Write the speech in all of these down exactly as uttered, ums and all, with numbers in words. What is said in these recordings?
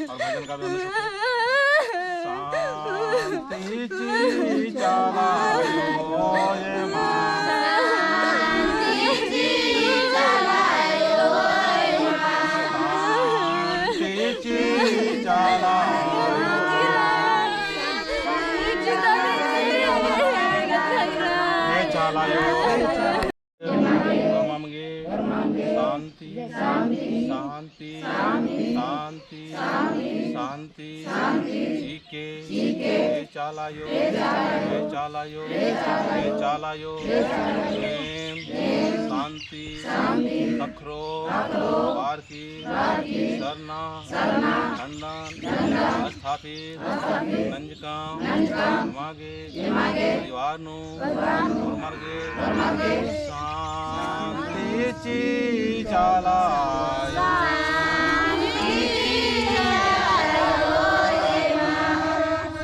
और भजन का भी हम लोग शांति चिचाला आयो एमा। शांति चिचाला आयो एमा। शांति चिचाला आयो। चिचाला आयो। धर्मम गे शांति, शांति, शांति, शांति। चिके, चिके, चिचाला आयो, चिचाला आयो, चिचाला आयो। एम, एम, शांति, शांति, ख़क्खरो, ख़क्खरो, बार की, बार की, सरना, सरना, झंडन, झंडन, स्थापित, स्थापित, नंजकम, नंजकम, एमा गे, एमा गे, परिवार नू, परिवार नू, होरमर गे, होरमर गे, शांति चिचाला आयो।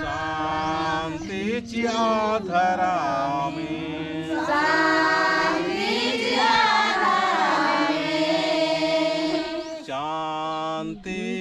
शांति चिआ धरमे। शांति चिआ धरमे। शांति